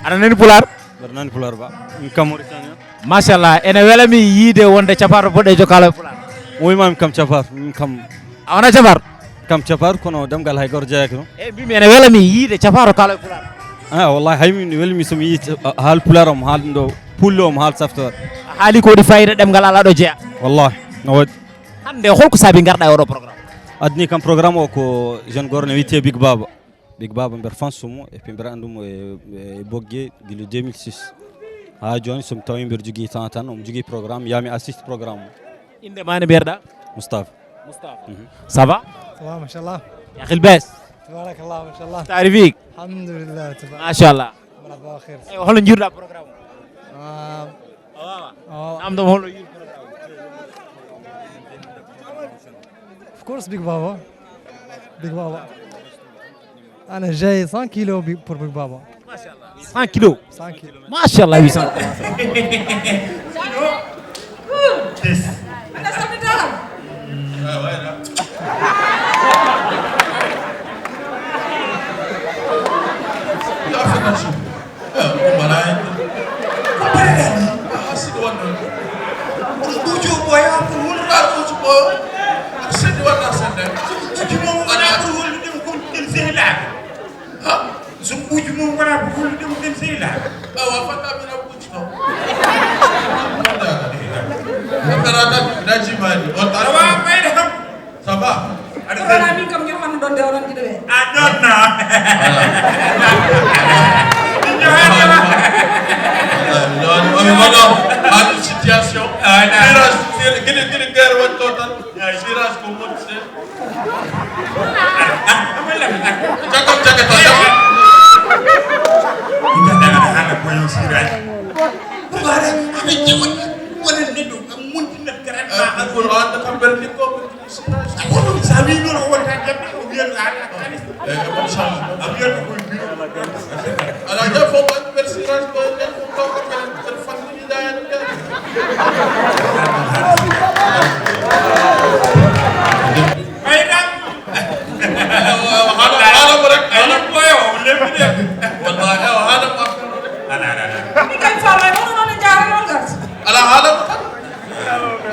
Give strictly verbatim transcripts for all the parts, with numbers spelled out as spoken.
Aɗa nani Pulaar? Mbeɗa nani Pulaar ba. Min kam Mauritanie. Machallah, ene wela mi yiide wonde capato boɗejo kala e Pulaar. Woi ma min kam capato, min kam. A wona capato? Kam capato kono ɗemngal hay goto jeeyaki ɗum. E mbimi ene wela mi yiide capato kala e Pulaar. Ah, wallahi hay min weli mi somi yii haal Pulaar om haal ɗo pullo om haal saftoore. A haali ko waɗi fayida ɗemngal ala ɗo jeeya. Wallahi, no waɗi. Hannde holko saabi ngarɗa e oɗo programme? Adni kam programme o ko jeune gorko ne wiyetee Big Baba. Big Baba mbeɗa fan sumo et puis mbeɗa anndum e, e Boggee gila deux mille six. Haa jooni somi tawi mbeɗa jogii temps tan omo jogii programme yami assiste programme o. Innde ma ne mbiyetɗa? Moustapha. Moustapha. Mhm. Ça va? Ça va, machallah. Yahil bes. Tabarakallah, machallah. Taarifik. Alhamdulillah, tabarakallah. Machallah. Marhaba, khair. Eyo, hol no njiiruɗa programme o? Ah, awa. Namdom hol no yiiru programme o? Of course, Big Baba. Big Baba. Ana jeeyi cent kilos bi-, pour Big Baba. Cent kilos. Cent kilos. Machallah, huit cents. Ɓuuji mum wona pour hollude ɗum, ɗum sehilaaɓe. Ha? So ɓuuji mum wona pour hollude ɗum sehilaaɓe. Awa, fata mi na ɓuuji ɗo. Opérateur, daji mani. On tara. Awa, ɓayde kam. Ça va? Aɗa wona min kam jofanno ɗon de onon ɗiɗo ɓe. A ɗon na. Voilà. Min jofanno. Voilà. On est vraiment dans une situation. Ah, non. Virage, c'est le, le, le, le guerre, ouais, total. Virage, comme on sait. Caggal caggal tan. Ina daga hana koyon siraji. Ko bare ina jewo wala nedo am mun tin na garan ma. Ko ro anda kam ber ni ko siraji. Ko sa mi no wonta jabbi o biyo ala. Eh, ko sa am yo ko bi. Ala jafo ko ber siraji ko ber ko ko ber fammi. Mayɗa. Haala, haala mo rek. Ay, koyo, o lemmi de. Wallahi, o haala mo. Ala, ala, ala. Mi kay faama, mono noon e jaara noon gas. Ala haala mo tan.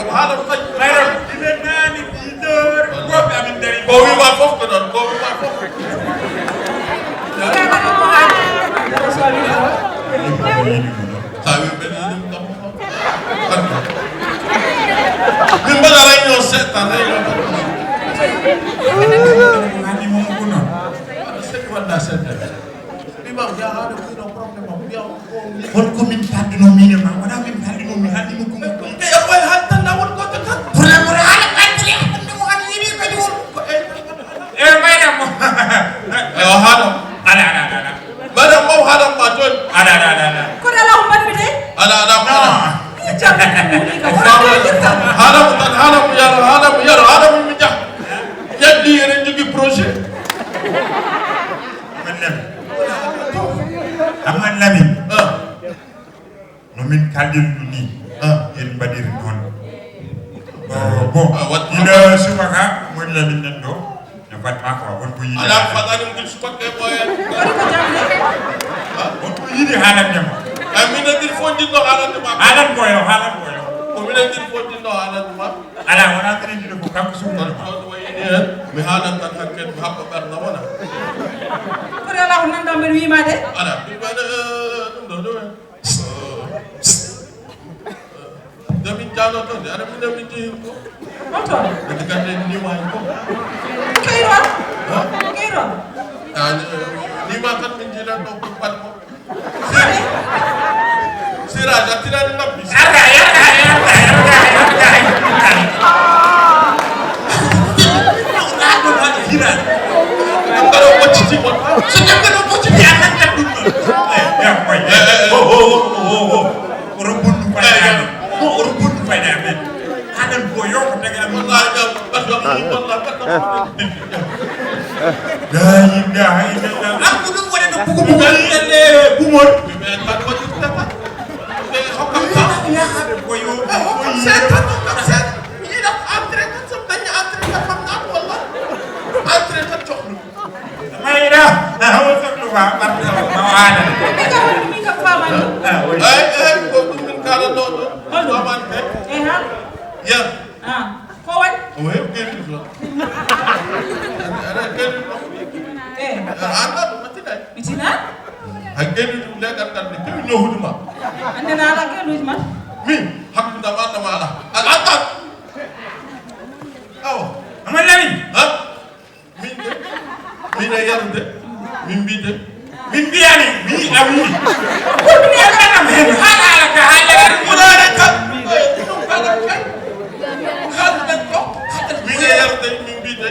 Ko haala mo tan. Mayɗa, ɓe naani dix heures, woɓɓe amin dari. Ko wiima fof ko noon, ko wiima fof. Sa wi ɓe yiɗi mo noon. Min mbaɗa réunion seeɗa, réunion. Ani mo ko non. Seeɗa walla seeɗa. Imam, ya hada ko no problème am. Ya ko ni. Hol ko min tardino min e ma? Wala min tardino mi haaldi mo ko. Te ya koy hal tan na won ko tan. Problème wala hala kan ko ya ko mo hal yiri ko won ko e. E mayam. Yo hada. Ala, ala, ala, ala. Madam, mo haɗan ma toon. Aɗa, aɗa, aɗa, aɗa. Kono alaa ko mbaɗmi de. Aɗa, aɗa, aɗa. Ko jamɗe ɗum woni kam. Haɗa mo tan, haɗa mo yaro, haɗa mo yaro, haɗa mo mi jah. Yaddi eɗen jogii projet. Aman Lamine. Aman Lamine. Ah. No min kaldiri ɗum ni, ah, en mbaɗiri noon. Ah, bon, ah, wat-, ina subaka, woni la min nan ɗo, no fat ma ko, won ko yiɗi. Ala, fat aɗum gil subaka e ɓooya. Won ko yiɗi haalande ma. Ay, min e gil fof jinno haalande ma. Haalan ko yo, haalan ko yo. Ko min e gil fof jinno haalande ma. Ala, wona minen jiɗo ko kanko suuɗo ma. Ɗo wayi ni en, mi haalan tan hakke, mi haɓɓa ɓernde wona. Kono ala ko nanɗa mbeɗa wiima de. Ala, mi mbaɗa, eh, ɗum ɗo, ɗum en. Nde min jaaloo toon de, aɗa min, nde min jehi ko? Oto. Adi gande ni wayi ko. Kayro? Ha? Kayro? Ah, ni, ni ma tan min jiilan ɗo ko pat ko. Siraj, a tinani nabbi. Arga, arga, arga, arga, arga. Ɗum ɗo wacciti mon. So jagga ɗo wacciti a nantat ɗum ɗon. Eh, eh, eh, eh. Oh, oh, oh, oh, oh. Oɗo bonnu fayda amen. Ko oɗo bonnu fayda amen. Aɗan ko yo ko daga amen. Wallahi, jam, wallahi, wallahi, wallahi. La ilaha illallah. Am ko ɗum waɗata bugu bugu. Ɗum en tan waɗirta tan. Ɓe hokka tan. Ko yo, ko yo. Seeɗa tan, seeɗa. Yiɗa ko entrée tan, so dañi entrée tan, kam naa ko wallahi. Entrée tan jox ɗum. Mayra, hawa soklu ba, ɓarɗe o, ma o haala. Hol ɗum? Amande. E hal? Yer. Ah. Ko waɗi? O heɓi gaynuɗo. Aɗa gaynuɗo. Eh. An ɗo ɗum attiɗa. Mi tina? Hay gaynuɗo ɗum legal ngal ne kewi ñohude ma. Ande na ala gaynuji ma. Min hakkunde ma ɗama ala. Aɗa andat. Awa. Amadou Lamine. Ha? Min de, min e yarude, min mbiyde, min mbiyani, mi a wi. Min e kanam hen, haala ala ka, haala ala ka. Wala ala ka. Ɗum kala kay. Haalden ko, min e yarude, min mbiyde.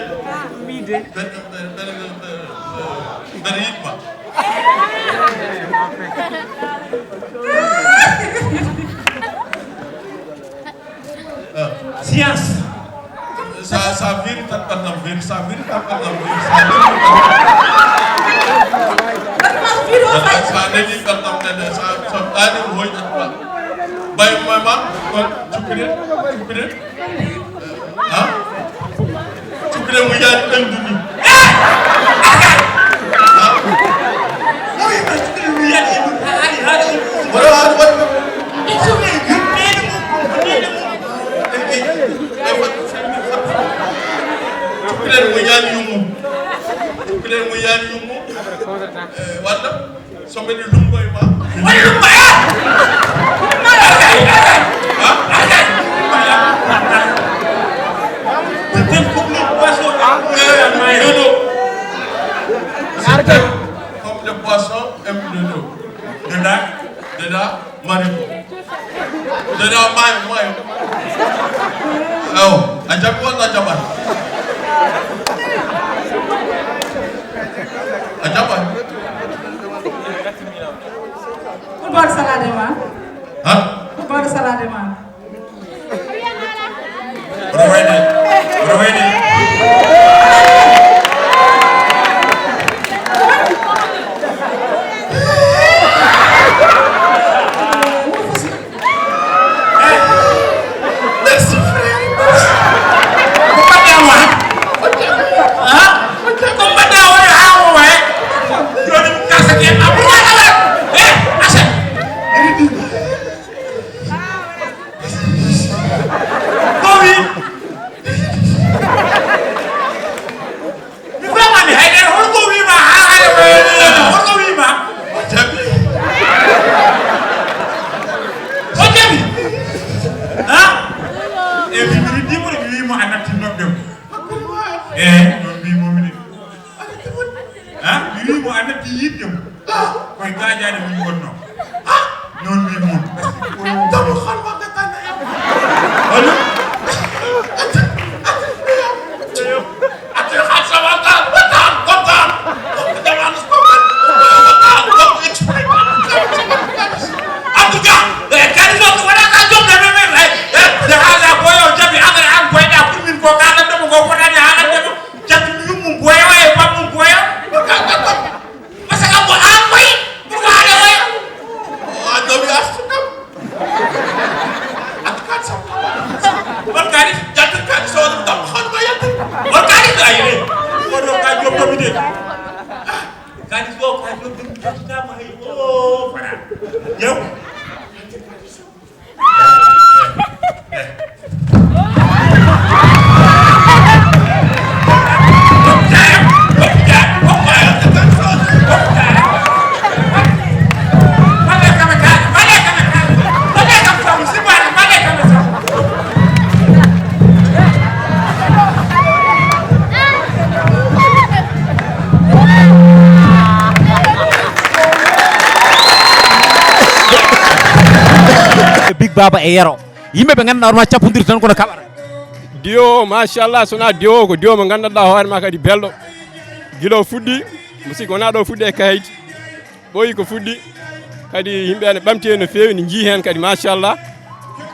Mbiyde. Ɓe, ɓe, ɓe, ɓe, ɓe, ɓe yiɗma. Science. Sa, sa viri tan ɓannam viri, sa viri tan ɓannam viri, sa viri tan. Sa neli ɓannam nene, sa, sa ɗaani mo hoyɗat ma. Bay ma ma, kon cukkire, cukkire. Ha? Cukkire mo yaani ɓendu ni. Ha? Mo wiima cukkire mo yaani ɓendu. Haali, haali. Wala, wala, wala. Cukkire, cukkire mo, cukkire mo. Cukalel mo yaani yummu. Cukalel mo yaani yummu. Eh, walla so mbeɗa lumbo e ma. Walla lumbo, eh! Ha? Argal! Argal! Argal! Dodo. Comme de poisson aime dodo. Dodo. Dodo. Mari ko. Dodo maayo, maayo. Awo, a jaɓi walla a jaɓaani? A jaɓaani? Ko bawɗo salaade ma? Ha? Ko bawɗo salaade ma? Oɗo wayde, oɗo wayde. Merci, frère. Merci. Ko mbaɗɗaa mo han? Ha? Ko mbaɗɗaa o haa o waye? Jooni mi kasa ke abuwa kala. Eh, asa. Ko wi? Mi famani haydara, hol ko wiima haa hade ko, hol ko wiima? O jaɓi. O jaɓi. Ha? E mi mi riddi mo, mi wiimo a nattinno ɓe. E non wiimo minen. Ha? Mi wiimo a natti yiɗde mo. Koye gaajaade min wonno. Ha? Non wiimo. Tabu xol ma nga tànn yow. Allo? Ati, ati, ati, ati, xaar sa waxtaan, waxtaan, waxtaan. Waxtaan, waxtaan. En tout cas, eh, kadi ɗo ko waɗa ka jom na men, eh, eh, nde haala ko yo jaɓi, an, an koyɗa pour min ko ka nan ɗo ko fotani haalande mo. Jaɓi yummum boya e bammum boya. Parce que ko an koy, pour ko haala oya. O an ɗo mi artu kam. Atu kan sa. On kadi, jattu kan so ɗum ɗam hon ko yaltu. On kadi ko ayre. Ko ɗo ka jom ɗo mi de. Kadi so ka jom ɗo mi jattama hay o fara. Yow. Big Baba e Yero. Yimɓe ɓe ngannduɗaa hoore ma cappondiri tan kono kaɓata. Diwo o, machallah, so wonaa diwo o, ko diwo mo nganndanɗaa hoore ma kadi belɗo. Gila o fuɗɗi, mo sikki wonaa ɗo fuɗɗi e Kaydi. Ɓooyi ko fuɗɗi, kadi yimɓe ene ɓamti heen no feewi, ne njii heen kadi, machallah.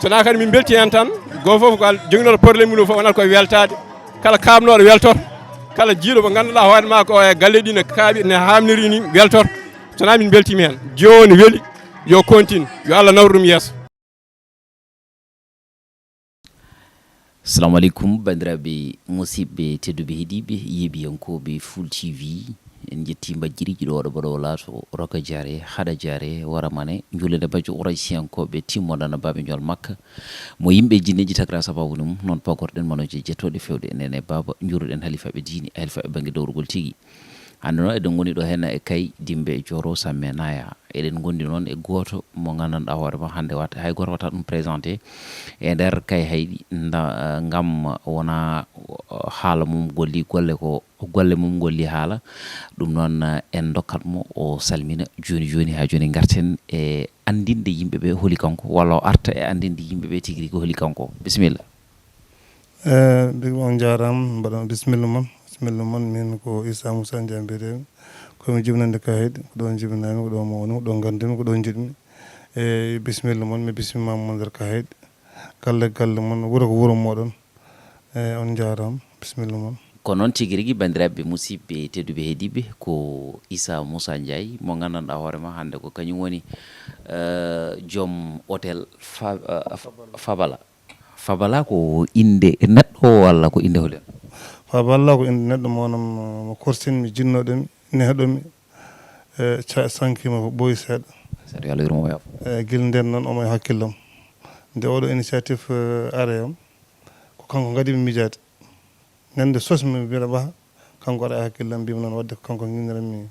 So wonaa kadi min mbelti heen tan, gooto fof ko al-, joginooɗo probléme mum fof wonata koye weltaade. Kala kaaɓnooɗo weltoto, kala jiiɗo mo ngannduɗaa hoore ma ko e galle ɗi ne kaaɓi, ne haamniri ni weltoto. So wonaa min mbeltiima heen, diwo o ne weli, yo continue, yo Allah nawru ɗum yeeso. Assalamu aleykum, banndiraaɓe musidɓe tedduɓe heɗiiɓe, yeeɓiyankooɓe Full T V. En njetti mbajjiriiji ɗo waɗo baɗo laato roka jaare, haɗa jaare, wara mane, njuulede bajjo Quraysiyankooɓe timmodana baaɓe njol Makka. Mo yimɓe jinneeji tagra sababu mum, noon pagorɗen manoje jettooɗe fewde nene baaba, njuuruɗen halifaaɓe diini, halifaaɓe bannge dowrugol tigi. Hannde noon eɗen ngoni ɗo heen e Kay, Dimbe, Jooro, Samme, Naya. Eɗen ngondi noon e gooto mo nganndanɗaa hoore ma hannde wata, hay gooto wata ɗum présenté e nder Kay Hayɗi nda-, ngam wona, uh, haala mum golli golle ko, golle mum golli haala. Ɗum noon, uh, en ndokkat mo o salmina jooni jooni haa jooni ngarten e anndinde yimɓe ɓe holi kanko walla o arta e anndinde yimɓe ɓe tigi rigi holi kanko. Bisimilla. Eh, big on jaaraama, mbaɗon bisimilla mon. Bisimilla mon, min ko Issa Moussa Ndiaye mbiyetee. Ko mi jibinande Kay Hayɗi, ko ɗoon jibinaa-mi, ko ɗoon mawnii-mi, ko ɗoon nganndii-mi, ko ɗoon njiɗ-mi. Eeyi, bisimilla mon, mi bismimaama mon nder Kay Hayɗi. Galle ko galle mon, wuro ko wuro mooɗon. Eeyi, on njaaraama, bisimilla mon. Ko noon tigi rigi, banndiraaɓe musidɓe tedduɓe heɗiiɓe, ko Issa Moussa Ndiaye mo nganndanɗaa hoore ma hannde ko kañum woni, eh, joom hôtel Fa-, eh, Fa-, Fabala. Fabala ko innde neɗɗo walla ko innde holi? Fabala ko innde neɗɗo mo wonam mo korsin mi jinnooɗo mi nehɗo mi, e, ca-, sankiima ko ɓooyi seeɗa. Saɗa yo Allah yurmo mo yaafo. E, gila ndeen noon omo e hakkillam. Nde oɗo initiative, eh, are am, ko kanko ngadimi miijaade. Ñande sos mi mbiɗa ɓaha, kanko ara e hakkillam mbimi noon wadde ko kanko nginniranmi,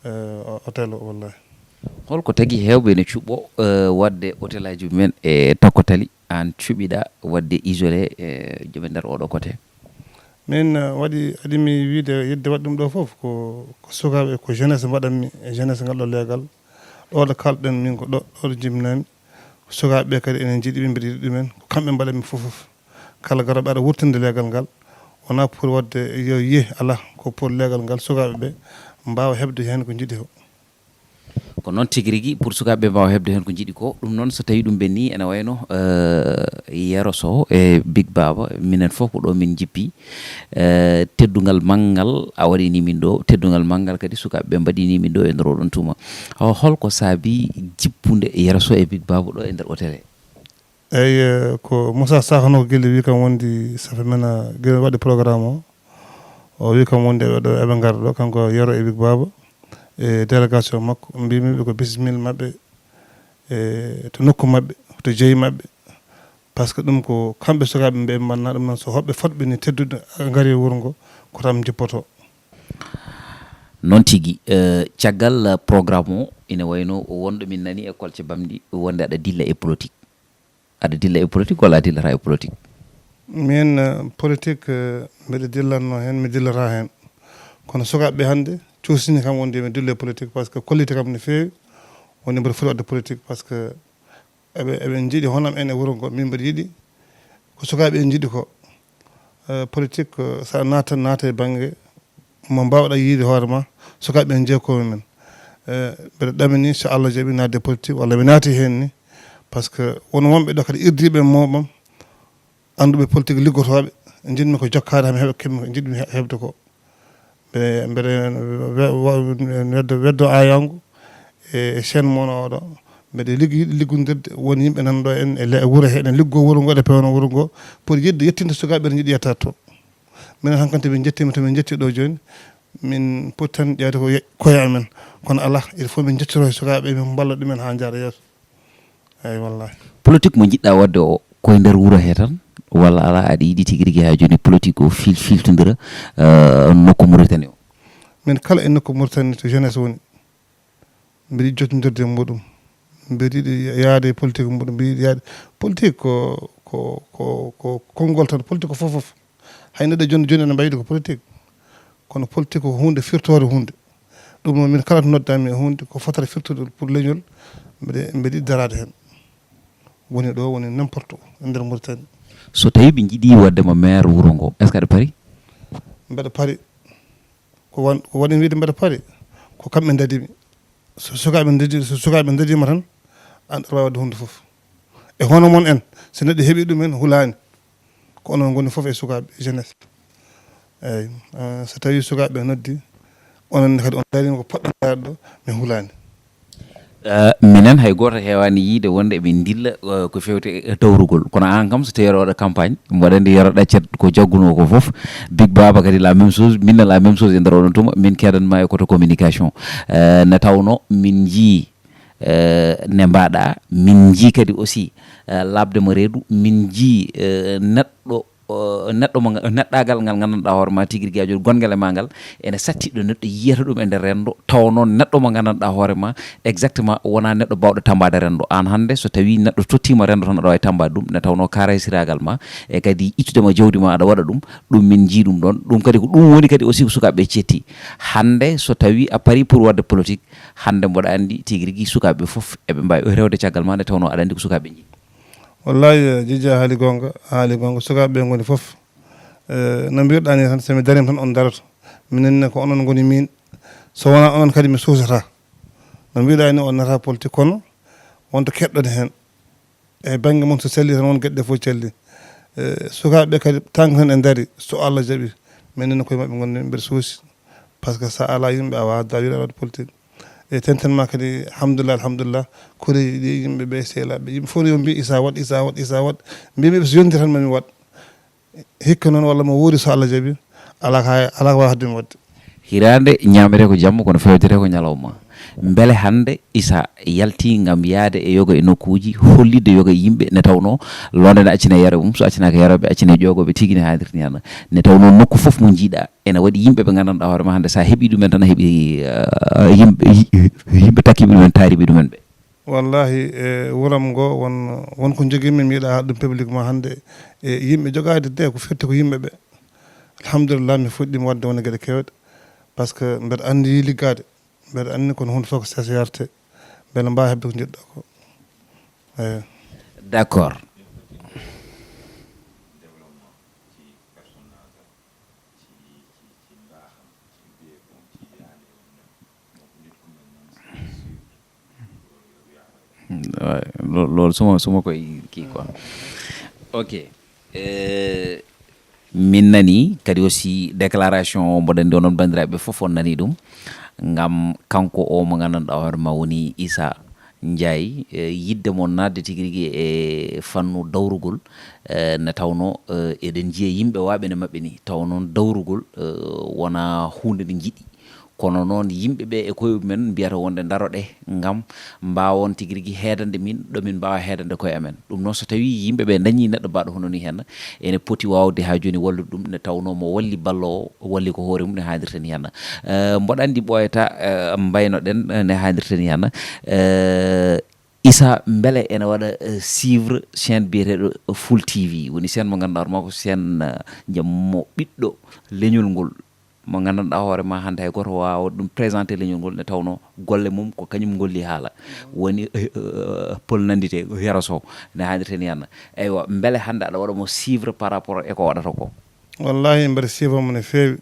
eh, o-, hôtel o, wallahi. Holko tagi heewɓe ene cuɓɓo, eh, wadde hôtelaaji mumen e takko tali, aan cuɓiɗa wadde isolé, eh, joom e nder oɗo côté? Min, eh, waɗi, aɗimi wiide yidde waɗi ɗum ɗo fof ko, ko sukaaɓe, ko jeunesse mbaɗanmi, e jeunesse ngal ɗo leegal. Ɗo ɗo kalɗen min ko ɗo, ɗo ɗo jibinami. Sukaaɓe ɓe kadi ene njiɗi ɓe, mbiɗa yiɗi ɗumen. Ko kamɓe mbaɗanmi fof fof. Kala garooɓe aɗa wurtinde leegal ngal, wonaa pour waɗde yo yiyee, alaa, ko pour leegal ngal sukaaɓe ɓe mbaawa heɓde heen ko njiɗi ko. Ko noon tigi rigi, pour sukaaɓe ɓe mbaawa heɓde heen ko njiɗi ko. Ɗum noon, so tawii ɗum ɓennii, ene wayno, eh, Yero Sow e Big Baba, minen fof ko ɗo min njippi. Eh, teddungal manngal a waɗini min ɗo, teddungal manngal kadi sukaaɓe ɓe mbaɗini min ɗo e nder oɗon tuma. Awa, holko saabi jippude Yero Sow e Big Baba ɗo e nder hôtel he? Eyi, eh, ko Moussa Sakho no ko gila wi kam wondi safe men, ah, gila waɗi programme o. O wi kam wondi eɓe ɗo, eɓe ngara ɗo, kanko Yero e Big Baba e délégation makko. Mbimi ɓe ko bisimilla maɓɓe, e to nokku maɓɓe, to jeyi maɓɓe. Par ce que ɗum ko kamɓe sukaaɓe ɓe mbanna ɗum noon, so hoɓɓe fotɓe ni teddude ngari e wuro ngo, ko tan jippoto. Noon tigi, eh, caggal programme o, ina wayno wonɗo min nani e Kolce Bamɗi wonde aɗa dilla e politique. Aɗa dilla e politique walla a dillata e politique? Min, eh, politique, eh, mbiɗa dillanno heen, mi dillata heen. Kono sukaaɓe ɓe hannde cuusini kam wonde mi dillo e politique, par ce que kolliti kam no feewi, woni mbiɗa foti waɗde politique, par ce que eɓe, eɓe njiɗi honam en e wuro ngo, min mbiɗa yiɗi ko sukaaɓe en njiɗi ko. Eh, politique, eh, so a naata, naata e bannge mo mbaawɗa yiide hoore ma, sukaaɓe en jeekowo men. Eh, mbeɗa ɗamini so Allah jaɓi naatde politique walla mi naati heen ni, par ce que won wonɓe ɗo kadi irdiiɓe e mooɓam, annduɓe politique liggotooɓe, njiɗmi ko jokkaade haa mi heɓa keɓmi, njiɗmi he-, heɓde ko. Mbe-, mbeɗa we-, wa-, weddo, weddo aayangu e, e chaîne mon oɗo. Mbeɗa ligg-, yiɗi liggondirde won yimɓe nan ɗo en e le-, wuro he, ene liggo wuro ngo, ɗe pewno wuro ngo, pour yiɗde yettinde sukaaɓe ɓe njiɗi yettaade to. Minen hankante min njettiima to min njetti ɗo jooni, min poti tan ƴeewde ko ye-, koye amen. Kono alaa, il faut min njettoro e sukaaɓe, min mballa ɗumen haa njaara yeeso. Eeyi, wallahi. Politique mo njiɗɗa waɗde o, ko e nder wuro he tan, walla alaa, aɗa yiɗi tigi rigi haa jooni politique o fil-, filtondira, eh, nokku Mauritanie o? Min kala e nokku Mauritanie to jeunesse woni, mbiɗa yiɗi jottondirde e muɗum. Mbiɗa yiɗi yaade e politique muɗum, mbiɗa yiɗi yaade. Politique ko, ko, ko, ko konngol tan, politique ko fof fof. Hay neɗɗo jooni jooni ene mbaydi ko politique. Kono politique ko huunde firtoore huunde. Ɗum noon, min kala to noddaami e huunde ko fotata firtude pour leñol, mbeɗe, mbeɗe yiɗi daraade heen. Woni ɗo, woni n'importe où e nder Mauritanie. So tawii ɓe njiɗi waɗde ma maire wuro ngo, est-ce que aɗa pari? Mbeɗa pari. Ko wan-, ko waɗi mi wiide mbeɗa pari, ko kamɓe ndadimi. So sukaaɓe ndadi, so sukaaɓe ndadiima tan, aan aɗa waawi waɗde huunde fof. E hono mon en, so neɗɗo heɓii ɗum heen, hulaani. Ko onon ngoni fof e sukaaɓe, jeunesse. Eeyi, eh, so tawii sukaaɓe noddi, onon ne kadi on ndarii ko poɗɗon ndaarde ɗo, mi hulaani. Eh, minen hay gooto heewaani yiyde wonde eɓe ndilla, eh, ko fewte e dawrugol. Kono aan kam, so tawii aɗa waɗa campagne, mboɗo anndi yero ɗaccet ko jaggunoo ko fof. Big Baba kadi la même chose, minna la même chose e nder oɗon tuma, min keedanma e koto communication. Eh, nde tawnoo min njii, eh, ne mbaɗa, min njii kadi aussi, eh, laaɓde mo reedu, min njii, eh, neɗɗo o, neɗɗo mo nga-, neɗɗaagal ngal nganndanɗaa hoore ma tigi rigi a joni gonngel e ma ngal ene satti ɗo neɗɗo yiyata ɗum e nder renndo, taw noon neɗɗo mo nganndanɗaa hoore ma exactement wonaa neɗɗo baawɗo tammbaade renndo. Aan hannde so tawii neɗɗo tottiima renndo tan aɗa waawi tammbaade ɗum, nde tawnoo kaaraysiraagal ma e kadi ittude ma jawdi ma aɗa waɗa ɗum, ɗum min njii ɗum ɗoon. Ɗum kadi ko ɗum woni kadi aussi ko sukaaɓe ɓe cetti. Hannde so tawii a parii pour waɗde politique, hannde mboɗo anndi tigi rigi sukaaɓe ɓe fof eɓe mbaawi rewde caggal ma nde tawnoo aɗa anndi ko sukaaɓe ɓe njii. Wallahi, eh, Jiji a haali goonga, a haali goonga. Sukaaɓe ɓe ngoni fof. Eh, no mbiruɗaa ni tan, so mi dariima tan on daroto. Minen ne ko onon ngoni miin. So wonaa onon kadi mi suusataa. No mbiruɗaa ni on nataa politique kono wonta keɗɗon heen. E bannge mum so selli tan won geɗe ɗe fof celli. Eh, sukaaɓe ɓe kadi tanga tan e ndari so Allah jaɓi. Minen ne koye maɓɓe ngonmi mbeɗa suusi. Par ce que so a alaa yimɓe a waawata wiide aɗa waɗa politique. E tenten ma kadi, alhamdulillah, alhamdulillah, koreeji ɗi yimɓe ɓe sehlaaɓe. Yimɓe fof yo mbiy Issa waɗ, Issa waɗ, Issa waɗ. Mbiymi ɓe so yonti tan mami waɗ. Hikka noon walla mo wuuri so Allah jaɓi, alaa ka, alaa ko waawata ɗum waɗde. Hiraande ñaametee ko jamma, kono fewjetee ko ñalawma. Mbele hannde Issa yaltii ngam yahde e yoga e nokkuuji, hollitde yoga e yimɓe, nde tawnoo loonde ne accina yero mum, so accinaaka yero ɓe accina ƴoogooɓe tigi ne haadirta ni hannde. Nde tawnoo nokku fof mo njiiɗaa, ene waɗi yimɓe ɓe nganndanɗaa hoore ma hannde, so a heɓii ɗumen tan, a heɓii, eh, yimɓe, yimɓe takkiiɓe ɗumen, taariiɓe ɗumen ɓe. Wallahi, e wuram ngo won, won ko njogii mi, mi yiɗa haal ɗum publiquement hannde. E yimɓe jogaade de ko firti ko yimɓe ɓe. Alhamdulillah, mi fuɗɗiima waɗde won e geɗe keewɗe. Par ce que mbeɗa anndi liggaade, mbeɗa anndi kono huunde fof ko seesa yarte. Mbele mbaawa heɓde ko njiɗɗaa ko. Eeyi. D'accord. Lo-, loolu suma, suma koy kii quoi. Ok. Eh, min nani kadi aussi déclaration o mboɗo anndi onon banndiraaɓe fof on nani ɗum. Ngam kanko o mo nganndanɗaa hoore ma woni Issa Ndiaye, eh, yiɗde mo naatde tigi rigi e fannu dawrugol, eh, nde tawnoo, eh, eɗen njiya yimɓe waaɓe ne maɓɓe ni. Taw noon dawrugol, eh, wonaa huunde nde njiɗi. Kono noon yimɓe ɓe e koye mumen mbiyata wonde ndaroɗe ngam mbaawon tigi rigi heedande min ɗo min mbaawa heedande koye amen. Ɗum noon so tawii yimɓe ɓe ndañii neɗɗo mbaɗo hono ni heen, ene poti waawde haa jooni wallude ɗum nde tawnoo mo walli balloowo, walli ko hoore mum ne haadirta ni heen. Eh, mboɗo anndi ɓooyata, eh, mbaynoɗen, eh, ne haadirta ni heen. Eh, Issa, mbele ene waɗa, eh, suivre chaîne biyeteeɗo Full T V, woni chaîne mo ngannduɗaa hoore makko chaîne, eh, jam mo ɓiɗɗo leñol ngol, mo nganndanɗaa hoore ma hannde hay gooto waawaa waɗde ɗum présenté leñol ngol nde tawnoo golle mum ko kañum ngolli haala. Woni, eh, eh, Pol nanndite, Yero Sow, ne haadirta ni heen. Eywa, mbele hannde aɗa waɗa mo suivre par rapport e ko waɗata ko? Wallahi, mbeɗa suivre mo no feewi.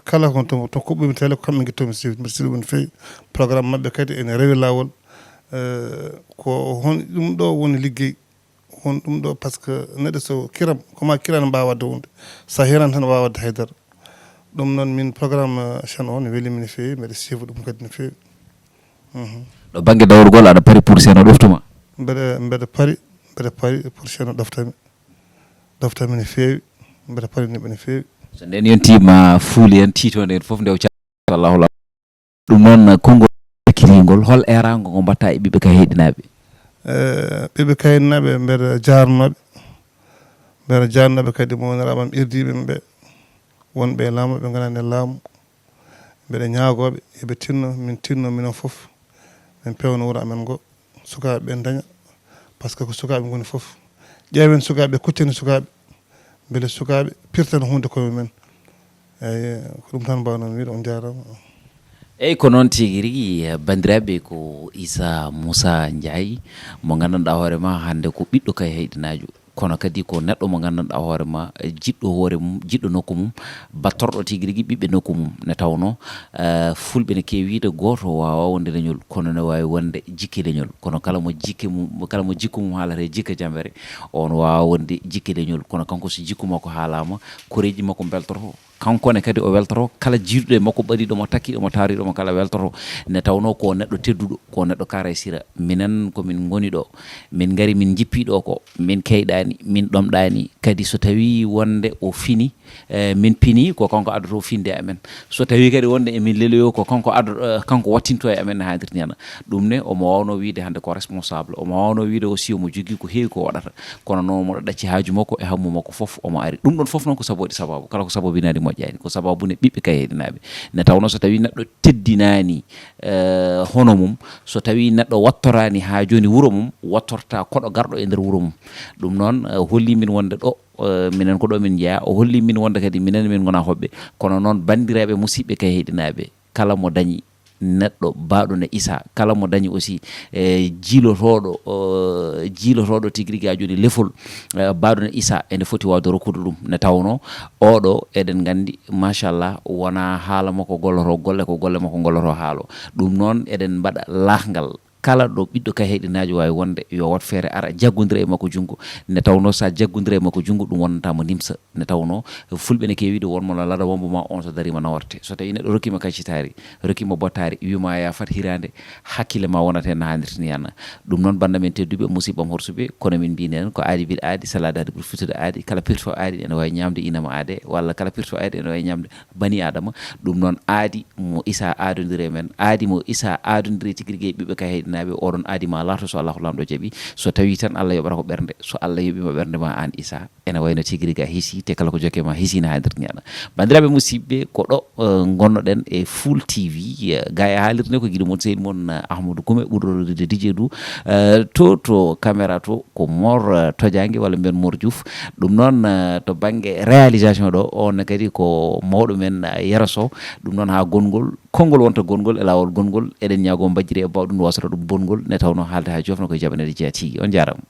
Kala ko to, to kuɓɓumi télé, ko kamɓe ngittumi suivre, mbiɗa suivre ɗum no feewi. Programme maɓɓe kadi ene rewi laawol. Eh, ko hon ɗum ɗo woni liggey. Hon ɗum ɗo, par ce que neɗɗo so kiram, ko ma kiran mbaawa waɗde hunde. So a hiran tan waawa waɗde haydara. Ɗum noon min programme, eh, chaîne o ne weli mi no feewi, mbeɗa suivre ɗum kadi no feewi. Mhm. Ɗo bannge dawrugol aɗa pari pour chaîne o ɗoftuma? Mbeɗa, mbeɗa pari, mbeɗa pari pour chaîne o ɗoftami. Ɗoftami no feewi, mbeɗa pari neɗɗo no feewi. So nden yonti ma fuuli en, tiitoonde en fof nde o ca-, Allahu la-, ɗum noon, konngol kiringol, hol eeraango ngo mbaɗta e ɓiɓɓe Kayhayɗinaaɓe? Eh, ɓiɓɓe Kayhayɗinaaɓe, mbeɗa jaarnooɓe. Mbeɗa jaarnooɓe kadi mo woniraaɓe am irdiiɓe ɓe, wonɓe e laamu, ɓe nganaani e laamu. Mbeɗa ñaagooɓe, yo ɓe tinno, min tinno, minen fof, min peewno wuro amen ngo, sukaaɓe ɓe ndaña, par ce que ko sukaaɓe ngoni fof. Ƴeewen sukaaɓe, kuccen sukaaɓe, mbele sukaaɓe pirtana huunde koye mumen. Eeyi, ko ɗum tan mbaawnomi wiide, on njaaraama. Eeyi, ko noon tigi rigi, banndiraaɓe, ko Issa Moussa Ndiaye, mo nganndanɗaa hoore ma hannde ko ɓiɗɗo Kayhayɗinaajo. Kono kadi ko neɗɗo mo nganndanɗaa hoore ma, eh, jiɗɗo hoore mum, jiɗɗo nokku mum, battorɗo tigi rigi ɓiɓɓe nokku mum. Nde tawnoo, eh, fulɓe ne keewi wiide gooto waawaa wonde leñol, kono ne waawi wonde jikke leñol. Kono kala mo jikke mum, kala mo jikku mum haalata e jikke jambere, on waawaa wonde jikke leñol. Kono kanko so jikku makko haalaama, koreeji makko mbeltoto. Kanko ne kadi o weltoto, kala jiiduɗo e makko, ɓadiiɗo mo, takkiiɗo mo, taariiɗo mo kala weltoto. Nde tawnoo ko neɗɗo tedduɗo, ko neɗɗo karaysira. Minen ko min ngoni ɗo, min ngari min njippii ɗo ko, min keyɗaani, min ɗomɗaani. Kadi so tawii wonde o fini, eh, min pini, ko kanko addoto finde amen. So tawii kadi wonde emin leloyo, ko kanko addo-, eh, kanko wattinto e amen no haanirta ni. Ɗum ne omo waawno wiide hannde ko responsable, omo waawno wiide aussi omo jogii ko heewi ko waɗata. Kono noon omo ɗacci haaju makko e hammu makko fof, omo ari. Ɗum ɗon fof noon ko sabooɗi sababu. Kala ko sabobinaade moƴƴaani, ko sababu ne ɓiɓɓe Kayhayɗinaaɓe. Nde tawnoo so tawii neɗɗo teddinaani, eh, hono mum, so tawii neɗɗo wattoraani haa jooni wuro mum, wattorta koɗo garɗo e nder wuro mum. Ɗum noon, eh, holli min wonde ɗo, eh, minen ko ɗo min njeyaa. O holli min wonde kadi minen min ngonaa hoɓɓe. Kono noon banndiraaɓe musidɓe Kayhayɗinaaɓe, kala mo dañi neɗɗo baaɗo ne Isa, kala mo dañi aussi, e jiilotooɗo, o, jiilotooɗo tigi rigi haa jooni lefol, e, baaɗo ne Isa, ene foti waawde rokkude ɗum. Nde tawnoo oɗo, eɗen nganndi, machallah, wonaa haala makko golloto golle, ko golle makko golloto haalo. Ɗum noon, eɗen mbaɗa laahngal. Kala ɗo ɓiɗɗo Kayhayɗinaajo waawi wonde, yo waɗ feere ara jaggondira e makko junngo. Nde tawnoo so a jaggondira e makko junngo, ɗum wonnata mo nimsa. Nde tawnoo fulɓe ne keewi wiide, won mo no lada wombo ma, on so dariima naworte. So tawii neɗɗo rokkiima kaccitaari, rokkiima bottaari, wiima a yaafat hiraande, hakkille ma wonat heen no haanirta ni. Ɗum noon, bannda men tedduɓe, musidɓam horsuɓe, kono min mbiy enen ko aadi mbiɗa aadi, sala daade ɓuri fittude aadi, kala pirto aadi ene waawi ñaamde inama aade, walla kala pirto aadi ene waawi ñaamde bani Aadama. Ɗum noon, aadi mo Isa aadondiri e men, aadi mo Isa aadondiri tigi rigi e ɓiɓɓe Kayhayɗinaaɓe, oɗon aadi ma laato so Allahu Laamɗo jaɓi. So tawii tan Allah yoɓata ko ɓernde, so Allah yoɓiima ɓernde ma aan Isa, ene wayno tigi rigi a hiisi, te kala ko jokke ma hiisi no haanirta ni. Banndiraaɓe musidɓe, ko ɗo, eh, ngonnoɗen e Full T V, eh, ga e haalirde nde ko giɗo mon sehil mon, eh, Ahmadou Koume, ɓurɗo rewrude D J Dou, eh, to, to caméra to, ko Mor, eh, Tojaange walla mbiyen Mor Diouf. Ɗum noon, eh, to bannge réalisation ɗo, on ne kadi ko mawɗo men, eh, Yero Sow. Ɗum noon haa gonngol, konngol wonta gonngol e laawol gonngol. Eɗen ñaagoo mbajjiri e bawɗum wasata ɗum bonngol, nde tawnoo haalde haa joofna ko e jaɓaneede jeyaa tigi. On njaaraama.